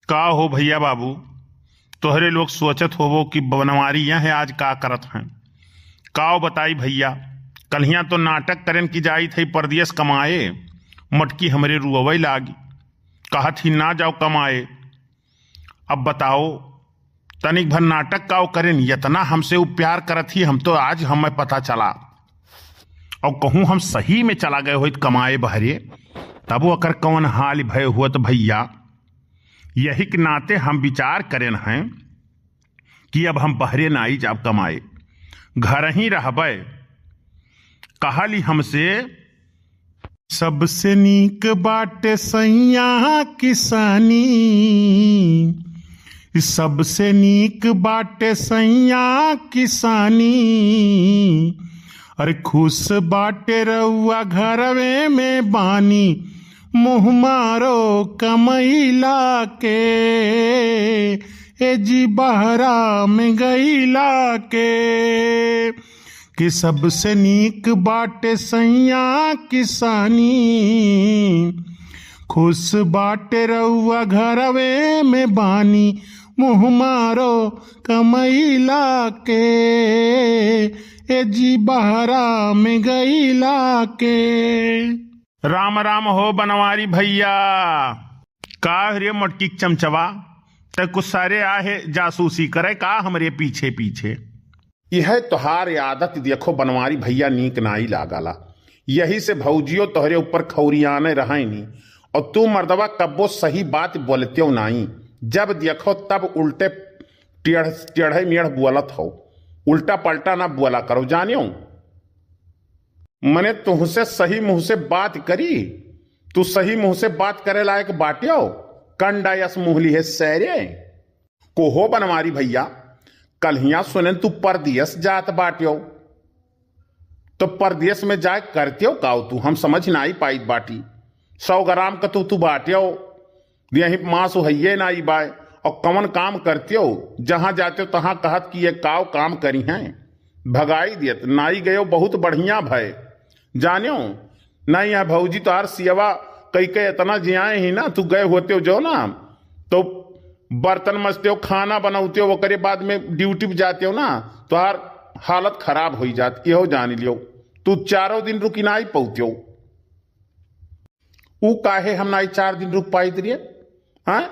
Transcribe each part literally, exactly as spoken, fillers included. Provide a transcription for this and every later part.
का हो भइया बाबू, तोहरे लोग सोचत होबो कि बनवारी यह आज का करत हैं। काव बताई भइया, कल्हियाँ तो नाटक करेन कि जाइत हई परदेस कमाए, मोटकी हमरे रुअवै लागी, कहत ही ना जाव कमाए। अब बताओ, तनिक भर नाटक काव करेन, यतना हमसे उ प्यार करत ही, हम तो आज हमें पता चला। अउर कहूँ हम सही में चला गए होइत कमाए बहरे, तब ओकर कवन हाल भय होत भइया। यही के नाते हम विचार करेन हैं कि अब हम बहरे नाई जाब कमाए, घर ही रहबे। कहली हमसे, सबसे नीक बाटे सैया किसानी, सबसे नीक बाटे सैया किसानी। अरे खुश बाटे रउआ घरवे में बानी, मुँह मारो कमैला के, ए जी बहरा में गैला के। कि सबसे नीक बाटे सैया किसानी, खुश बाटे रउआ घरवे में बानी, मुँह मारो कमैला के, ए जी बहरा में गैला के। राम राम हो बनवारी भइया। का रे मोटकी चमचवा, ते कुछ सारे आहे जासूसी करे का हमरे पीछे पीछे? यह तोहार आदत देखो बनवारी भइया नीक नाई लागला। यही से भौजियो तोहरे ऊपर खौरियाने रहैनी, अउर तू मर्दवा कब्बो सही बात बोलत्यो नाई। जब देखो तब उल्टे टेढ़, टेढ़े मेढ़ बोलत हो, उल्टा पलटा ना बोला करो जानियो। मने तुहसे सही मुँह से बात करी, तू सही मुँह से बात करे लायक बाट्यो, कंडा यस मुँह लिहे सैरे। कोहो बनवारी भइया, कल्हियाँ सुनेन तू परदेस जात बाट्यो, तो परदेस में जाए करत्यो काव तू, हम समझ नाई पाइत बाटी। सौ ग्राम क तू, तू बाट्यो, यही माँस हइये नाई बाय, अउर कवन काम करत्यो, जहाँ जात्यो तहाँ कहत कि ये काव काम करिहैं, भगाई देत, नाई गयो बहुत बढ़िया भय। जान्यो, नाई यह भौजी तोहार सियवा कई के एतना जियाए ही ना, तू गए होत्यो जो ना, तो बर्तन मजत्यो, खाना बनौत्यो, ओकरे बाद में ड्यूटी पे जात्यो ना, तोहार हालत खराब होई जात, इहो जान लियो। तू चारों दिन रुकी नाई पौत्यो। ऊ काहे हम नाई चार दिन रुक पाइत रहे? हाँ?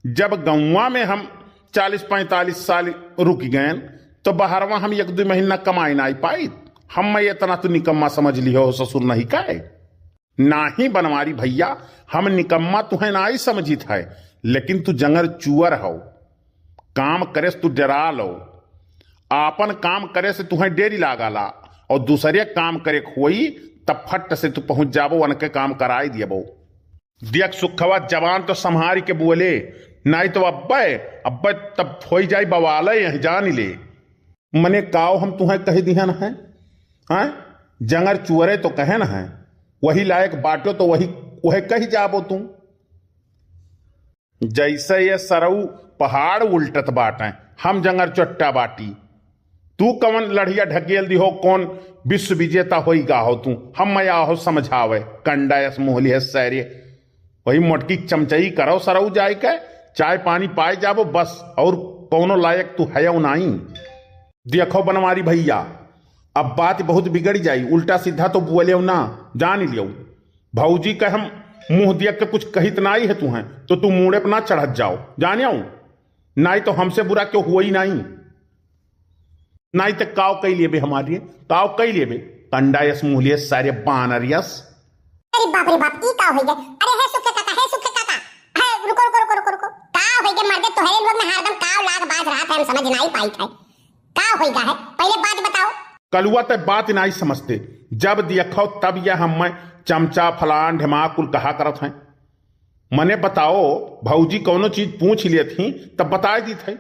जब गौवा में हम चालीस पैंतालीस साल रुक गएन, तो बहरवा हम एक दुइ महीना कमाई नाई पाइत। हम मैं एतना तू निकम्मा समझ लिहो हो ससुर नहीं काहे? नाहीं बनवारी भइया, हम निकम्मा तुहें नाई समझित है, लेकिन तू जंगर चुअर हो। काम करे से तू डेरा लो। आपन काम करे से तुहें डेरी लागाला, अउर दूसरे काम करे के होई, तब फट से तू पहुँच जाबो, उनके काम कराई दियबो। देख सुखवा, जबान तो संभारी के बोले, नाई तो अब्बे, अब्बे तब होई जाई बवाले, यह जान ले। मने काव हम तुहें कह दिहन है? हाँ? जंगर चुअरे तो कहेन है, वही लायक बाटो तो वही, वहे कही जाबो तू। जैसे ये सरऊ पहाड़ उल्टत बाटें, हम जंगर चोट्टा बाटी। तू कवन लड़िया ढकेल दिहो, कौन विश्व विजेता होई गा हो तू? हम मैं आहो समझावे, कंडा यस मुँह लिहे सैरे। वही मोटकी चमचई करो सरऊ जाए के, चाय पानी पाए जाबो बस, और कौनो लायक तू हयो नाई। देखो बनवारी भइया, अब बात बहुत बिगड़ जाई, उल्टा सीधा तो बोलेव ना, जान लियो। भौजी के हम मुँह दिया के कुछ कहित नाई है तुहें, तो तू मूड़े पर ना चढ़त जाओ, जानियो, नाई तो हमसे बुरा क्यों हुआ ही नाई। नाई तो काव कई लेबे हमारे, काव कई लेबे, कंडा यस मुँह लिए सारे बानर यस। अरे बाप रे बाप, ई का होई गए? अरे हे सुखे काका, हे सुखे काका, हे रुको, रुको, रुको, रुको, रुको। का होई गए मर्दे, तोहरे लोग में हरदम काव लाग बाज रहा था, हम समझ नाई पाई थे। का होई गा है? पहले बात बताओ। कलुआ ते बात नाई समझते, जब देखो तब यह हम मैं चमचा फलान ढेमा कुल कहा करत हैं। मने बताओ, भौजी कौनो चीज पूछ लेत ही तब बताए दीत है।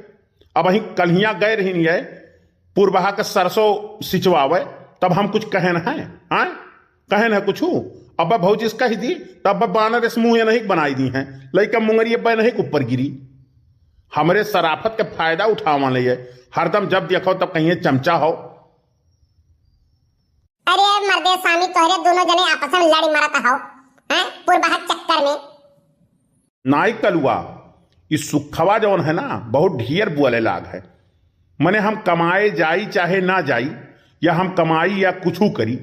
अब अहीं कल्हिया गए रहिन ये पुरबहा के सरसों सिंचवावे, तब हम कुछ कहेन है, हाँ? कहेन है कुछ? अब भौजी से कह दी, तब बानर इस मुँह ये नहीं बनाई दी हैं, लइका मुंगरी अब नहीं ऊपर गिरी। हमरे सराफत के फायदा उठावा ले ये, हरदम जब देखो तब कहिए चमचा हो। अरे मर्दे स्वामी, तोहरे दोनों जने आपस में लड़ी मरत हो, हैं? पुरबहा चक्कर में। नाई कलुआ, ई सुखवा जौन है ना, बहुत ढियर बोले लाग है। मने हम कमाए जाई चाहे ना जाई, या हम कमाई या कुछू करी,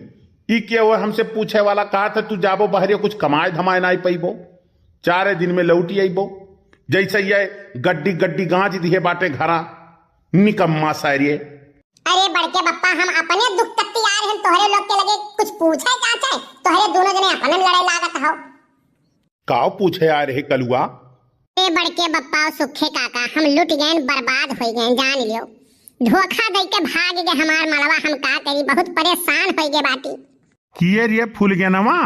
ई के वो हमसे पूछे वाला? कहा था तू जाबो बहरे, कुछ कमाए धमाए नाई पइबो, चारे दिन में लौटी अइबो। जैसे ये गड्डी गड्डी गांज दिहे बाटे घरा, निकम्मा सारिये। अरे बड़के बप्पा, हम अपने दुख तत्ती आ रहे हैं, तोहरे लोग के लगे कुछ पूछे का चाहे? तोहरे दोनों जने अपने में लड़े लागत हो। काव पूछे आ रहे कलुआ? ए बड़के बप्पा और सुखे काका, हम लुट गए, बर्बाद हो गए, जान लियो। धोखा दे के भाग गए हमार मलवा, हम का करी, बहुत परेशान हो गए बाटी। किए रे फुलगेनवा?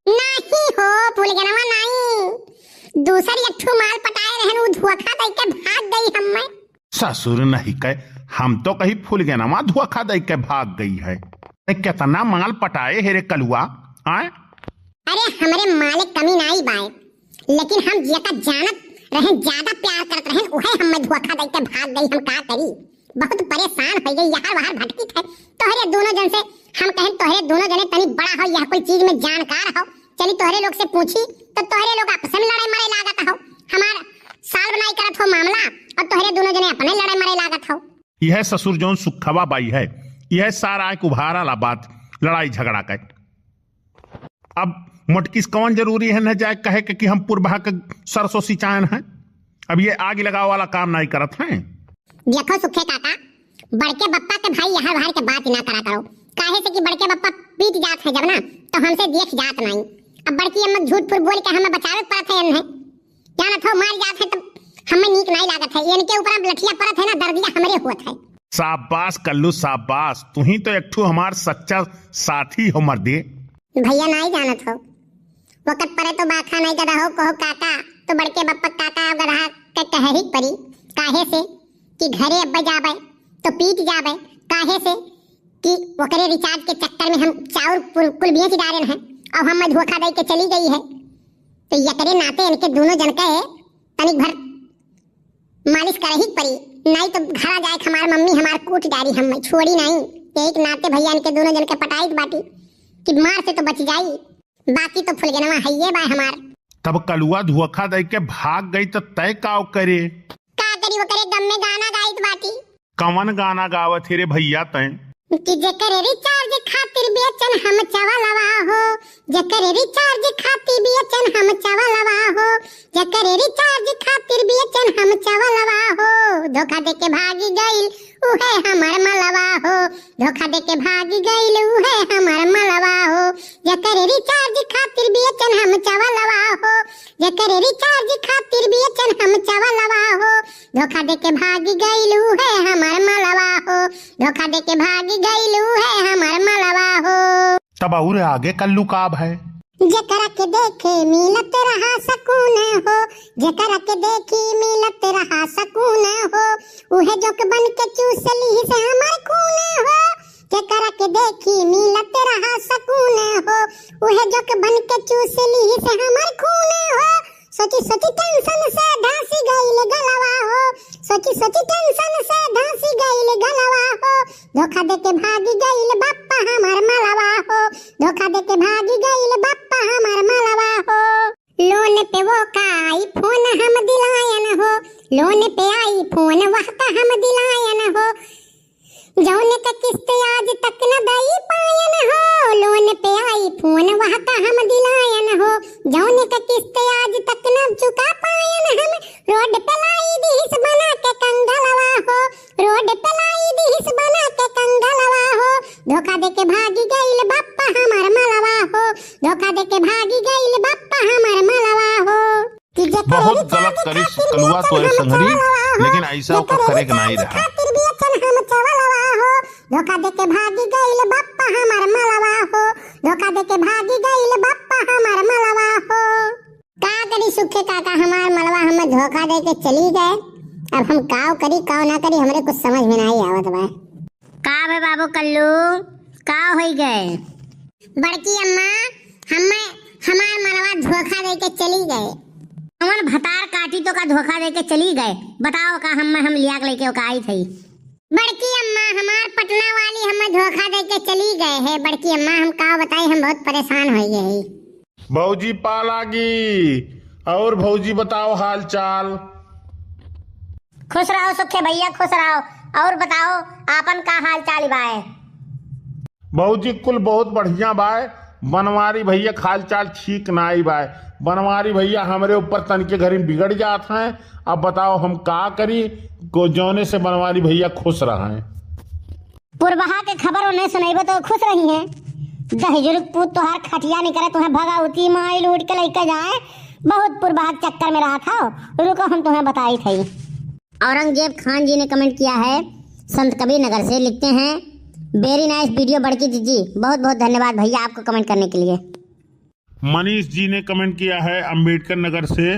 नहीं हो फुलगेनवा, नहीं, दूसर एक ठू माल पटाए रहन, उ धोखा दे के भाग गई हमें। ससुर नहीं कहे, हम तो कही फुलगेनवा धोखा दे के भाग गई है। ए, कितना माल पटाए है रे कलुआ, आय? अरे हमरे माल के कमी नाई बाय, लेकिन हम जेका जानत रहेन, ज्यादा प्यार करत रहेन, उहे हमें धोखा दे के भाग गई, हम का करी? बहुत परेशान हो गई, यहाँ वहाँ भटकित है। तोहरे दोनों जन से हम कहेन, तोहरे दोनों जने तनी बड़ा हो, यह कोई चीज में जानकार हो, चली तोहरे लोग से पूछी, तो तोहरे लोग आपस में लड़ाई मारे लागत हो, हमार solve नाई करत हो मामला, और तोहरे दोनों जने अपने लड़ाई मारे लागत हो। यह ससुर जौन सुखवा बाई है, यह सारा एक उभारा ला बात, लड़ाई झगड़ा का। अब मोटकिस कौन जरूरी है न जाए कहे के कि हम पुरबहा के सरसों सिंचायन है? अब ये आग लगावे वाला काम नाई करत हैं। देखो सुखे काका, बड़के बप्पा के भाई यहाँ बाहर के बात ना करा करो, काहे से कि बड़के बप्पा पीट जात है जब ना, तो हमसे देख जात नहीं। अब बड़की अम्मा झूठ फूट बोल के हमें बचावे के पड़त है इन्हें, जानत हो मार जात है तब हमें नीक नहीं लागत है, इनके ऊपर अब लठिया पड़त है ना, दर्दिया हमरे होत है। शाबाश कल्लू शाबाश, तू ही तो एक ठो हमार सच्चा साथी हो मर्दे। भैया नहीं जानत हो, वक्त परे तो बाखा नहीं गधा हो, कहो काका, तो बड़के बप्पा काका गधा के कहे ही परी, काहे से कि घरे अब्बे जाबे तो पीट जाबे, काहे से कि ओकरे recharge के चक्कर में हम चाउर कुल, कुल बेच डारेन हैं, अब हमें धोखा दे के चली गई है। तो एकरे नाते इनके दोनों जन के तनिक भर मालिश करही के परी, नाई तो घरा जाए के हमार मम्मी हमार कूट डारी, हम छोड़ी नाई। यही के नाते भैया इनके दोनों जन के पटाइत बाटी कि मार से तो बच जाई, बाकी तो फुलगेनवा हइये बा हमार। तब कलुआ धोखा दे के भाग गई तो तय काव करे? का करी, ओकरे गम में गाना गाइत बाटी। कवन गाना गावत हे रे भैया तैं? कि जेकर recharge खातिर बेचन हम चवलवा हो, जेकर recharge खातिर बेचन हम चवलवा हो, जेकर recharge खातिर बेचन हम चवलवा हो, धोखा देके भागी गइल उहे हमर मलवा हो, धोखा देके भागी गइल उहे हमर मलवा हो, जेकर recharge खातिर बेचन हम चवलवा हो, जेकर recharge खातिर बेचन हम चवलवा हो, धोखा देके भागी गइल उहे हमर मलवा हो, धोखा देके भागी गइल उहे हमर मलवा हो। तब और आगे कल्लू का भय? जेकरा के देखे मिलत रहा सकून हो, जेकरा के देखी मिलत रहा सकून हो, उहे जोक बन के चूस लीहिस हमर खून हो। जेकरा के देखी मिलत रहा सकून हो, उहे जोक बन के चूस लीहिस हमर खून हो। सोची सोची tension से धंसी गइल गलवा हो, सोची सोची tension से धंसी गइल गलवा हो। धोखा देके भागी गइल बप्पा हमर मलवा हो, धोखा देके भागी गइल बप्पा हमर मलवा हो। Loan पे वो का iPhone हम दिलायन हो, loan पे iPhone वह का हम दिलायन हो। जौने का किस्त आज तक न दई पायन हो, loan पे iPhone वह का हम दिलायन हो। जौने का किस्त आज तक न चुका पायन हम, road पे लाई दिहिस बना के कंगलवा हो, road पे लाई दिहिस बना के कंगलवा हो। धोखा देके भागी गइल बप्पा हमर मलवा हो, धोखा देके भागी गइल बप्पा हमर मलवा हो। कि जेकर बहुत गलत recharge करिस खातिर कलुआ बेचन तोरे हम संगरी, चवलवा हो, लेकिन ऐसा ओकर जेकर करे के नाई recharge रहा। खातिर बेचन हम चवलवा हो, धोखा देके भागी गइल बप्पा हमर मलवा हो, धोखा देके भागी गइल बप्पा हमर मलवा हो। का करी सुखे काका, हमार मलवा हमें धोखा देके चली गए। अब हम काव करी, काव ना करी, हमरे कुछ समझ में नाई आवत बा। का बे बाबू कल्लू, का होई गए? बड़की अम्मा, हमें हमार मलवा धोखा देके चली गए। कौन भतार काटी तो का धोखा देके चली गए? बताओ का हमें हम लिया के लेके ओका आई थी? बड़की अम्मा, हमार पटना वाली हमें धोखा देके चली गए है। बड़की अम्मा, हम का बताई, हम बहुत परेशान हो गए है। भौजी पा लागी। और भौजी बताओ हाल चाल। खुश रहो सुखे भैया, खुश रहो। और बताओ, आपन का हाल चाल बाय? भौजी, कुल बहुत बढ़िया बाय। बनवारी भैया के हाल चाल ठीक नाई बाय। बनवारी भैया हमरे ऊपर तनिके घरी बिगड़ जात हैं। अब बताओ हम का करी, को जौने से बनवारी भैया खुश रहें। पुरबहा के खबर उन्हें सुनैबो तो खुश रही हैं। दहिजुरुक पूत तोहार खटिया नहीं करे, तुम्हें भगावती माई लूट के लेके जाए। बहुत पुरबहा के चक्कर में रहा था, रुको हम तुम्हें बताई थई। औरंगजेब खान जी ने कमेंट किया है संत कबीर नगर से, लिखते हैं, "Very nice video बड़की जीजी।" बहुत बहुत धन्यवाद भैया आपको कमेंट करने के लिए। मनीष जी ने कमेंट किया है अंबेडकर नगर से,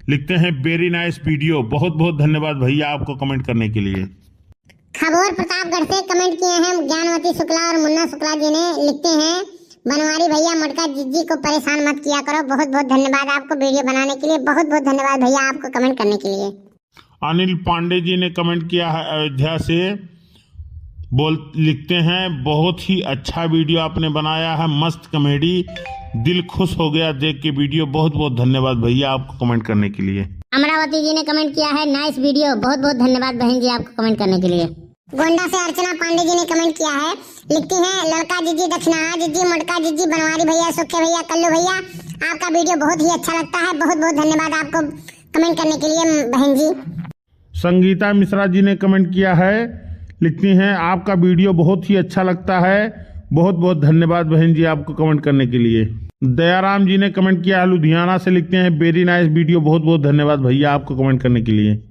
लिखते हैं, "Very nice video।" बहुत बहुत धन्यवाद भैया आपको कमेंट करने के लिए। खबोर प्रतापगढ़ से कमेंट किए हैं ज्ञानवती शुक्ला और मुन्ना शुक्ला जी ने, लिखते हैं, "बनवारी भैया मोटका जीजी को परेशान मत किया करो।" बहुत बहुत धन्यवाद आपको वीडियो बनाने के लिए, बहुत बहुत धन्यवाद भैया आपको कमेंट करने के लिए। अनिल पांडे जी ने कमेंट किया है अयोध्या से, बोल लिखते हैं, "बहुत ही अच्छा वीडियो आपने बनाया है, मस्त कॉमेडी, दिल खुश हो गया देख के वीडियो।" बहुत बहुत धन्यवाद भैया आपको कमेंट करने के लिए। अमरावती जी ने कमेंट किया है, "Nice video।" बहुत बहुत धन्यवाद बहन जी आपको कमेंट करने के लिए। गोंडा से अर्चना पांडे जी ने कमेंट किया है, लिखती हैं, "ललका जीजी, दक्षिणा जीजी, मोटका जीजी, बनवारी भैया, सुखे भैया, कल्लू भैया, आपका वीडियो बहुत ही अच्छा लगता है।" बहुत बहुत धन्यवाद आपको कमेंट करने के लिए बहन जी। संगीता मिश्रा जी ने कमेंट किया है, लिखती हैं, "आपका वीडियो बहुत ही अच्छा लगता है।" बहुत बहुत धन्यवाद बहन जी आपको कमेंट करने के लिए। दयाराम जी ने कमेंट किया है लुधियाना से, लिखते हैं, "Very nice video।" बहुत बहुत धन्यवाद भैया आपको कमेंट करने के लिए।